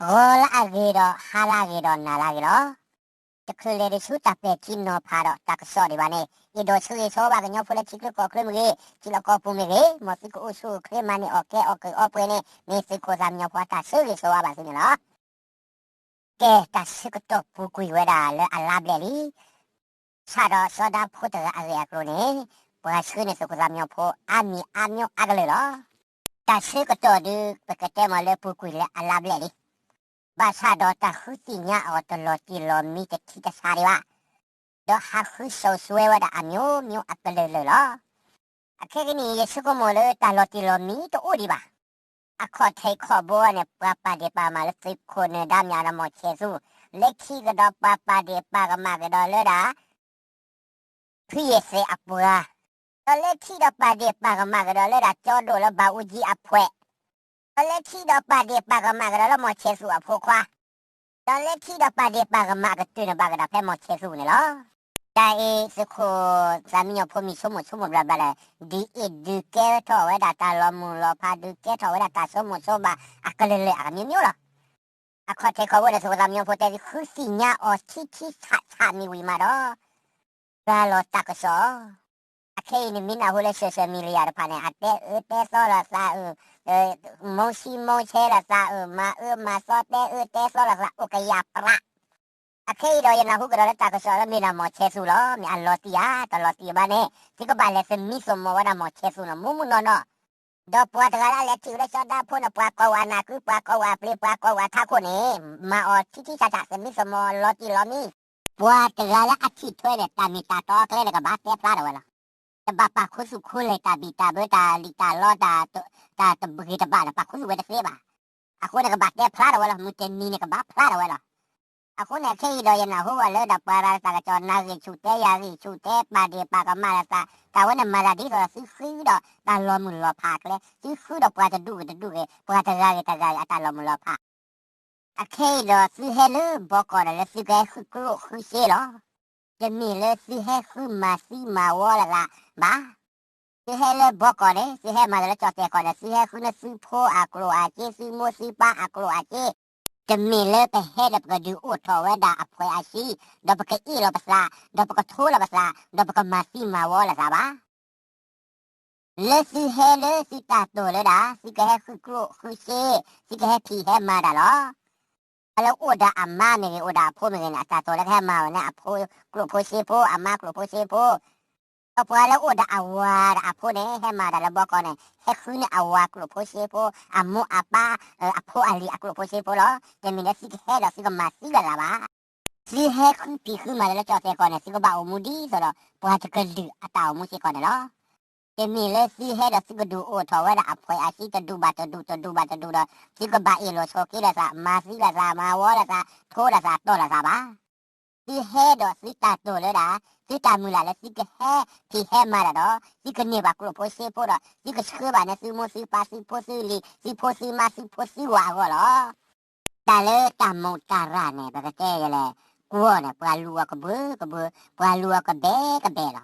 ဂီၤလၢအဂ့ၤဒီးဟါလၢအဂ့ၤဒီးနၤလၢအဂ့ၤလီၤ. တချုးလဲၤဒံးဆူတၢ်ပဲာ်ထံနီၤဖးဒီးတၢ်ကစီၣ်ဒံးဘၣ်န့ၣ် အဲၣ်ဒိးဆၢဂ့ၤဆၢဝါဘၣ်ကညီဖိလၢထံချၢကီၢ်ချၢမ့ၢ်ဂ့ၤ, ထံလီၢ်ကီၢ်ပူၤမ့ၢ်ဂ့ၤ, မ်သုကအိၣ်ဆူၣ်အိၣ်ချ့မၤန့ၢ်အီၣ်ကဲအီၣ်ကုၢ်အီပှဲၤန့ၣ် မ့ၢ်သုးခိၣ်သးမံညီဖိအတၢ်ဆၢဂ့ၤဆၢဝါဘၣ်သုန့ၣ်လီၤ. ကဲ တၢ်ဆၢကတီၢ်ပူၤကွံာ်ဝဲဒၣ်လၢအလါဘျဲၣ်လံ. ဆၣ်ဒီးစီၤဒၤဖိတဂၤအဂ့ၢ်အကျိၤန့ၣ် ပှၤဆှၢန့ၢ်သုးခိၣ်သးမံညီဖိအါမံၤအါမံၤအါကလုာ်လီၤ. တၢ်ဆၢကတီၢ်ဒုး ပကတဲမ့ၢ်လၢပူၤကွံာ်လၢအလါဘျဲၣ်လံ. ဘၣ်ဆၣ်ဒီးတၢ်ဃုသ့ၣ်ညါအီၤတလီၤတံၢ်လီၤမံတထံတဆးဒံးဘၣ်, ဒီးဟးဃုစိာ်စွဲဝဲဒၣ်အမျိုးမျိုးအကလုာ်ကလုာ်လီၤ. အခဲကနံၣ်အံၤ ယဆိကမိၣ်လၢတၢ်လီၤတံၢ်လီၤမံတအိၣ်ဒံးဘၣ်. အခီၣ်ထံးခီၣ်ဘိန့ၣ် ပှၤပာ်ဒ့ၣ်ပာ်ကမၣ်လၢသုးခိၣ်နၢၤဒါမၠးဒီးမီၢ်ဆဲးသူ, လၢခံကဒီးပှၤပာ်ဒ့ၣ်ပာ်ကမၣ်ကဒီးလၢဒၣ် ဖုယ့ၢ်သဲးအပှၤ, ဒီးလၢခံဒီးပာ်ဒ့ၣ်ပာ်ကမၣ်ကဒီးလၢဒၣ်ကၠီဒိၣ်လၢဘၣ်အူကၠံအဖှဲး, ဒီးလၢခံဒီးပာ်ဒ့ၣ်ပာ်ကမၣ်ကဒီးလၢမီၢ်ဆဲးသူအဖိခွါ, ဒီးလၢခံဒီးပာ်ဒ့ၣ်ပာ်ကမၣ်ကတုၤန့ၣ်ဘၣ်ကဒီးဖဲမီၢ်ဆဲးသူန့ၣ်လီၤ. တၢ်အံၤသုးခိၣ်သးမံညီဖိမံၤဆိကမိၣ်ဆိကမိၣ်ဘျီဘျီဒီး ဒုးအ့ၣ်ဒုးကဲထီၣ်ဝဲဒၣ်တၢ်လီၤမုၢ်လီၤဖး ဒုးကဲထီၣ်ဝဲဒၣ်တၢ်ဆိကမိၣ်ဆိကမိၣ်အကလုာ်ကလုာ်အမျိုးမျိုးလီၤ. အခီၣ်ထံးခီၣ်ဘိန့ၣ် သုးခိၣ်သးမံညီဖိတဲသု ဃုသ့ၣ်ညါအီၤထံထံဆးဆးမံၤဝံၤမးဒီး ပှၤလီၤတၢ်ကစီၣ် အခဲအံၤန့ၣ် မ့ၢ်နၢ်ဟူလၢ social media တဖၣ်န့ၣ် အတဲအၢတဲသီလိာ်သးအုး, မိၢ်ဆံမိၢ်ဆဲးလိာ်သးအုး, မၤအၢမၤသီတဲအၢတဲသီလိာ်သး အိၣ်ကယၢ်ပြး. အခဲအံၤဒီးယနၢ်ဟူကဒီးလၢတၢ်ကစီၣ်လၢမ့ၢ်ဒၣ်မီၢ်ဆဲးသူလီၤ. မ့ၢ်အလီၤတံၢ်ဧါ တလီၤတံၢ်ဘၣ်န့ၣ် သုကဘၣ်လဲၤသမံသမိးဝဲဒၣ်မီၢ်ဆဲးသူန့ၣ် မူမူနီၢ်နီၢ် ဒီးပှၤတဂၤလၢအလဲၤထံၣ်ဝဲလၢစီၤဒၤဖိန့ၣ် ပှၤကိးဝဲအနၢ်ကု ပှၤကိးဝဲအပျ့ၤ ပှၤကိးဝဲအထးခိၣ်န့ၣ် မၤအီၤထံထံဆးဆး သမံသမိးလီၤတံၢ်လီၤမံ. ပှၤတဂၤလၢအထံၣ်ထွဲန့ၣ် တၢ်မ့ၢ်တၢ်တီအကျဲန့ၣ် ကဘၣ်တဲဖျါထီၣ်ဝဲလီၤ. တဘၣ်ပာ်ခူသူၣ်ခူလဲၢ်တၢ်ဘံၣ်တၢ်ဘၢ တၢ်လံၣ်တၢ်လီ တၢ်တဂ့ၤတဘၣ်န့ၣ် ပာ်ခူသူၣ်ဝဲတသ့ဘၣ်. အဃိန့ၣ် ကဘၣ်တဲဖျါထီၣ်ဝဲလီၤ. မုၢ်တနံၤန့ၣ် ကဘၣ်ဖျါထီၣ်ဝဲလီၤ. အဃိန့ၣ် အခဲအံၤဒီးယနၢ်ဟူဘၣ်လၢဒၣ်ပှၤရၤလၢတၢ်ကစီၣ် နၤဂ့ၢ်ဆူၣ်တဲယၤဂ့ၢ်ဆူၣ်တဲ ပာ်ဒ့ၣ်ပာ်ကမၣ်လိာ်သး တၢ်ဝဲန့ၣ်မၤသးဒ်သိးဒီး သုဃုဒီးတၢ်လီၤမုၢ်လီၤဖးအကျဲ သုဃုဒီးပှၤတဒူၣ်ဂ့ၤတဒူၣ်ဂ့ၤ ပှၤတဂၤဂ့ၤတဂၤဂ့ၤ အတၢ်လီၤမုၢ်လီၤဖး အခဲအံၤဒီးသုဟဲလၢဘီကီၢ်ဒီးလၢသုကဟဲဃုကျိၣ်ဃုစ့လီၤ. တမ့ၢ်လၢသုဟဲဃုမၤသံမၤဝီလိာ်သးဘၣ်. သုဟဲလၢဘီကီၢ်န့ၣ် သုဟဲမၤသးလၢကၠီၣ်တဲာ်ကီၢ်န့ၣ် သုဟဲဃုန့ၢ်သုဖိအကျိၣ်အစ့ သုမိၢ်သုပၢ်အကျိၣ်အစ့, တမ့ၢ်လၢပဟဲဒီးပကဒုးအိၣ်ထီၣ်ဝဲဒၣ်အဖှဲးအစံ ဒီးပကအ့ၣ်လိာ်ပသး ဒီးပကထိလီၤပသး ဒီးပကမၤသံမၤဝီလိာ်သးဘၣ်. လၢသုဟဲလၢသုတၢ်တိာ်လၢဒၣ် သုကဟဲဃုကျိၣ်ဃုစ့ သုကဟဲဖံးဟဲမၤတၢ်လီၤ. ပှၤလၢအိၣ်ဒီးအမါမ့ၢ်ဂ့ၤ အိၣ်ဒီးအဖိမ့ၢ်ဂ့ၤန့ၣ် အတၢ်တိာ်လၢကဟဲမၤဝဲန့ၣ်အဖိကျိၣ်ဖိစ့ဖိ အမါကျိၣ်ဖိစ့ဖိ, ဒီးပှၤလၢအိၣ်ဒီးအဝၤဒီးအဖိန့ၣ် ဟဲမၤတၢ်လၢဘီကီၢ်န့ၣ် ဟဲဃုန့ၢ်အဝၤကျိၣ်ဖိစ့ဖိ အမိၢ်အပၢ် အဖိအလံၤအကျိၣ်ဖိစ့ဖိလီၤ. တမ့ၢ်လၢသုကဟဲဒီးသုကမၤသံလိာ်သးဘၣ်. သုဟဲဃုဖံးဃုမၤလၢကၠီၣ်တဲာ်ကီၢ်န့ၣ် သုကဘၣ်အိၣ်မူဒ်သိးဒီး ပှၤတကလုာ်အတၢ်အိၣ်မူစ့ၢ်ကီးန့ၣ်လီၤ. တမ့ၢ်လၢသုဟဲဒီးသုကဒုးအိၣ်ထီၣ်ဝဲဒၣ်အဖှဲးအစံ တဒူၣ်ဘၣ်တဒူၣ် တဒူၣ်ဘၣ်တဒူၣ်ဒီး သုကဘၣ်အ့ၣ်လိာ်ဆိးက့လိာ်သး မၤသံလိာ်သး မၤဝီလိာ်သး ထိလိာ်သး တီၢ်လိာ်သးဘၣ်. သုဟဲဒီးသုတၢ်တိာ်လၢဒၣ် သုတၢ်မုၢ်လၢ်လၢသုကဟဲဖံးဟဲမၤတၢ်ဒီး သုကန့ၢ်ဘၣ်ကျိၣ်ဖိစ့ဖိဒီး သုကဆှၢဘၣ်န့ၢ်သုမိၢ်သုပၢ်သုဖိသုလံၤ သုဖိသုမါသုဖိသုဝၤအဂီၢ်လီၤ. တၢ်လၢတၢ်မူးတၢ်ရၢ်န့ၣ် ပကတဲလဲၣ် ကွီၢ်န့ၣ် ပှၤလူၤအီၤကဘၢကဘၢ ပှၤလူၤအီၤကဘဲကဘဲလီၤ.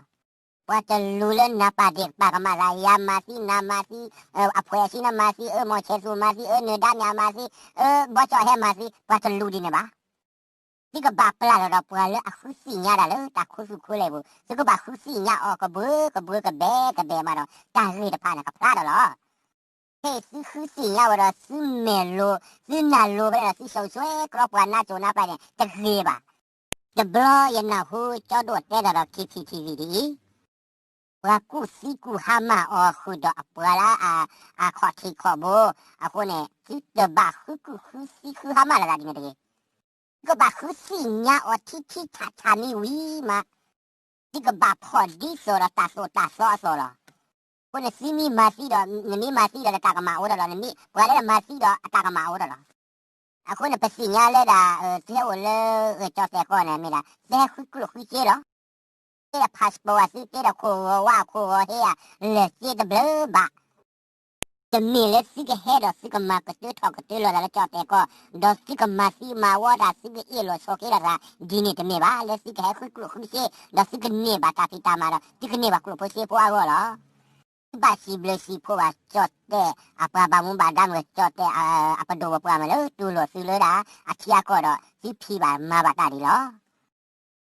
ပှၤတလူၤလၢနၤပာ်ဒ့ၣ်ပာ်ကမၣ်သး ယၤမၤသံ နၤမၤသံ အဖှဲးအစံနမၤသံ အၢ မီၢ်ဆဲးသူၣ်မၤသံ အၢ နၢၤဒါမၠးမၤသံ အၢ ဘီကၠီၣ်ဟဲမၤသံ ပှၤတလူၤဒ်န့ၣ်ဘၣ်. သုကဘၣ်ပျၢ်လီၤဒီးပှၤလၢအဃုသ့ၣ်ညါတၢ်လၢ တၢ်ခူသူၣ်ခူလဲၢ်ပူၤ သုကဘၣ်ဃုသ့ၣ်ညါအီၤကဘၢကဘၢကဘဲကဘဲမးဒီး တၢ်ဂ့ၢ်တဖၣ်န့ၣ် ကဖျါထီၣ်လီၤ. ခဲအံၤသုဃုသ့ၣ်ညါဝဲဒီး သုမဲာ်လိၤ သုနၢ်လိၤဖဲဒီး သုစိာ်ဆှဲကြီပှၤနါစိၤနါပၤန့ၣ် တဂ့ၤဘၣ်. တဘျီယနၢ်ဟူကၠီဒိၣ်တဲတၢ်ဒီး ခံထံၣ်ထံၣ်ဝံၤဒ်အံၤ, ပှၤကူၣ်သံကူၣ်ဟါမၢ်အီၤဃုာ်ဒီးအပှၤလၢအခီၣ်ထံးခီၣ်ဘိ, အဃိန့ၣ် သုတဘၣ်ဃုကူၣ်ဃုသံဃုဟါမၢ်လိာ်သးဒ်န့ၣ်တဂ့ၤ. သုကဘၣ်ဃုသ့ၣ်ညါအီၤထံထံဆးဆးမံဝံၤမး သုကဘၣ်ဖီၣ်ဒ်သိးဒီးတၢ်သိၣ်တၢ်သီအသိးလီၤ. အဃိန့ၣ် သုမ့ၢ်မၤသံဒီး နမ့ၢ်မၤသံဒီးနတၢ်ကမၣ်အိၣ်ဒီးလီၤ. နမ့ၢ်ပှၤလၢနမၤသံဒီးအတၢ်ကမၣ်အိၣ်ဒီးလီၤ. အဃိန့ၣ် ပသ့ၣ်ညါလၢဒၣ် သုဟဲအိၣ်လၢကၠီၣ်တဲာ်ကီၢ်န့ၣ် မ့ၢ်ဒၣ် သုဟဲဃုကျိၣ်ဃုစ့လီၤ. တ့ဒီး passport သုတ့ဒီးခိၣ်ဂီၤဝါအခိၣ်ဂီၤဟ့ၣ်ဧါ လၢာ်စ့တဘျုးဘၣ်. တမ့ၢ်လၢသုကဟဲဒီးသုကမၤကတၢထီၣ်ကတၢလီၤသးလၢကၠီၣ်တဲာ်ကီၢ်, ဒီးသုကမၤသံမၤဝီတၢ် သုကအ့ၣ်လိာ်ဆိးက့လိာ်သး ဒ်န့ၣ်တမ့ၢ်ဘၣ်. လၢသုကဟဲဃုကျိၣ်ဃုစ့ ဒီးသုကန့ၢ်ဘၣ်တၢ်ဖံးတၢ်မၤဒီး သုကန့ၢ်ဘၣ်ကျိၣ်ဖိစ့ဖိအဂီၢ်လီၤ. ဘၣ်စံးဘျုးစံးဖှိၣ်ဘၣ်ကၠီၣ်တဲၣ်အပှၤဘၣ်မူဘၣ်ဒါမ့ၢ်ဂ့ၤ ကၠီၣ်တဲၣ်အပဒိၣ်ပပှၢ်မ့ၢ်ဂ့ၤ လၢတူၢ်လိာ်သုလၢဒၣ်အထံအကီၢ်ဒီး သုဖံးဘၣ်မၤဘၣ်တၢ်ဒ်လီၤ.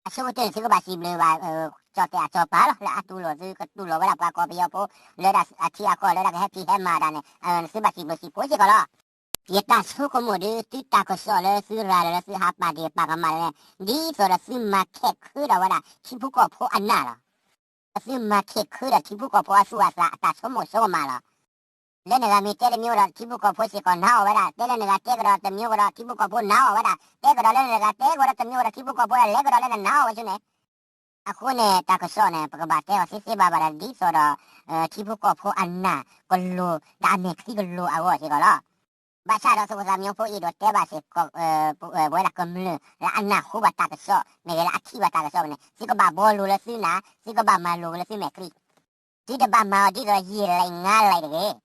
အဆိကတၢၢ်န့ၣ် သုကဘၣ်စံးဘျုးဘၣ် ကၠီၣ်တဲၣ်အစီၤပၤလီၤ လၢအတူၢ်လိာ်သု ကတူၢ်လိာ်ဝဲဒၣ်ပှၤကီၢ်ပယီၤဖိ လၢဒၣ်အထံအကီၢ်လၢဒၣ်ကဟဲဖံးဟဲမၤတၢ်န့ၣ် သုဘၣ်စံးဘျုးစံးဖှိၣ်စ့ၢ်ကီးလီၤ. ယတၢ်ဆိကမိၣ်ဒီး သုတၢ်ကစီၣ်လၢသုရၤလီၤလၢသုဟးပာ်ဒ့ၣ်ပာ်ကမၣ်န့ၣ် ဒ်သိးဒီးသုမၤခဲးခုဒီးဝဲဒၣ် ထံဖိကီၢ်ဖိအနၢ်လီၤ. သုမၤခဲးခုဒီးထံဖိကီၢ်ဖိအသူၣ်အသးအတၢ်ဆိကမိၣ်ဆိကမးလီၤ. လၢနဂၤမ့ၢ်တဲတမံၤဒီး ထံဖိကီၢ်ဖိစ့ၢ်ကီးနာ်အီၤဝဲဒၣ်, တဲလၢနဂၤတဲကဒီးတမံၤကဒီး ထံဖိကီၢ်ဖိနာ်အီၤဝဲဒၣ်, တဲကဒီးလၢနဂၤတဲကဒီးတမံၤကဒီး ထံဖိကီၢ်ဖိဒၣ်လဲၤကဒီးလၢနနာ်အီၤဝဲဆူန့ၣ်. အဃိန့ၣ် တၢ်ကစီၣ်န့ၣ် ပကဘၣ်တဲအီၤသ့သ့ဘၣ်ဘၣ်ဒီး ဒ်သိးဒီး ထံဖိကီၢ်ဖိအနၢ်ကလိၤ ဒီးအမဲာ်ချံကလိၤအဂီၢ်စ့ၢ်ကီးလီၤ. ဘၣ်ဆၣ်ဒီးသုးခိၣ်သးမံညီဖိအံၤဒီးတဲဘၣ်စ့ၢ်ကီး ပဝဲဒၣ်ကမျၢၢ် လၢအနၢ်ဟူဘၣ်တၢ်ကစီၣ် မ့ၢ်ဂ့ၤလၢအထံၣ်ဘၣ်တၢ်ကစီၣ်န့ၣ် သုကဘၣ်ဘှီလိာ်လၢသုနၢ်, သုကဘၣ်မၤလိာ်က့ၤလၢသုမဲာ်ချံ သုတဘၣ်မၤအီၤဒ်သိးဒီးယံာ်လဲၣ်ငါလဲၣ်တဂ့ၤ.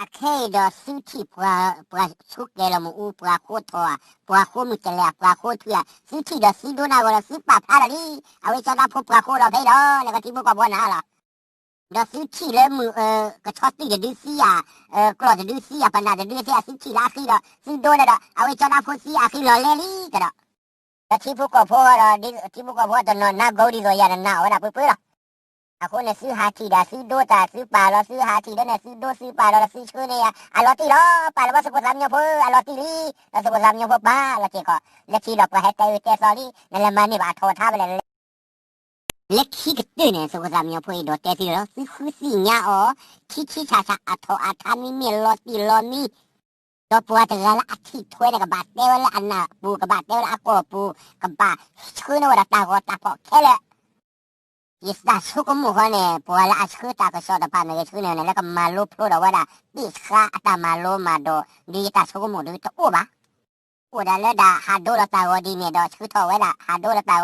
အခဲအံၤဒီးသုထံၣ်ပှၤ, ပှၤဆိကဲၤလီၤမ့ၣ်အူ, ပှၤဃိထီၣ်ဧါ, ပှၤဃိမုၢ်ကလဲၤဧါ, ပှၤဃိထွံၣ်ဧါ, သုထံၣ်ဒီးသုဒိကနၣ်ဂီၤဒီးသုပာ်ဖျါလီၤလံ. အဝဲကၠီတၢ်ဖိပှၤဃိဒီးဖဲအံၤဒီး လဲၤကထံဖိကီၢ်ဖိနၢ်လီၤ. ဒီးသုထံၣ်လၢမုၢ်, ကဆီသွံၣ်တဒုသံဧါ, ကျီၢ်တဒုသံဧါ, ပနၢ်တဒုသံဧါ, သုထံၣ်လၢအဃံဒီး သုဒိန့ၣ်ဒီး အဝဲကၠီတၢ်ဖိသံအဃံလီၤလဲလံကဒီး ဒီးထံဖိကီၢ်ဖိဒီး ထံဖိကီၢ်ဖိတနီၤနၢ်ဂီၤဒ်သိးယၤနနာ်အီၤဝဲဒၣ်ပှဲၤပှဲၤလီၤ. အဃိန့ၣ် သုဟးထံၣ်ဒီးသုဒိတၢ် သုပာ်လီၤ သုဟးထံၣ်ဒီးန့ၣ် သုဒိသုပာ်လီၤဒီးသုဆှၢန့ၢ်ယၤ အလီၤတံၢ်လီၤ. ပာ်လီၤဘၣ်သုးခိၣ်သးမံညီဖိ အလီၤတံၢ်လံ. ဒီးသုးခိၣ်သးမံညီဖိပာ်လီၤစ့ၢ်ကီး လၢခံဒီးပှၤဟဲတဲအၢတဲသီလံ နလဲၤမၤန့ၢ်ဘၣ်အထီၣ်အထါဖဲလဲၣ်. လၢခံကတၢၢ်န့ၣ် သုးခိၣ်သးမံညီဖိအံၤဒီးတဲသုလီၤ သုဃုသ့ၣ်ညါအီၤ ထံထံဆးဆး အထီၣ်အထါမံမ့ၢ်လီၤတံၢ်လီၤမံ ဒီးပှၤတဂၤလၢအထံၣ်ထွဲန့ၣ် ကဘၣ်တဲဝဲလၢအနၢ်ပူၤ ကဘၣ်တဲဝဲလၢအကီၢ်ပူၤ ကဘၣ်ဆှၢန့ၢ်ဝဲဒၣ်တၢ်ဂီၤတၢ်ဖီၣ်ခဲလၢာ်. ယတၢ်ဆိကမိၣ်ဃီန့ၣ် ပှၤလၢအဆှၢတၢ်ကစီၣ်တဖၣ်မ့ၢ်ဂ့ၤဆှၢန့ၢ်န့ၣ် လၢကမၤလိဖျိဒီးဝဲဒၣ် တ့ၢ်ဃာ်အတၢ်မၤလိမၤဒိး ဒ်ယတၢ်ဆိကမိၣ်ဒ်တအိၣ်ဘၣ်. အိၣ်ဒၣ်လၢဒၣ်ဟးဒိလီၤတၢ်ဂီၤဒ်န့ၣ်ဒီး ဆှၢထီၣ်ဝဲဒၣ် ဟးဒိလီၤတၢ်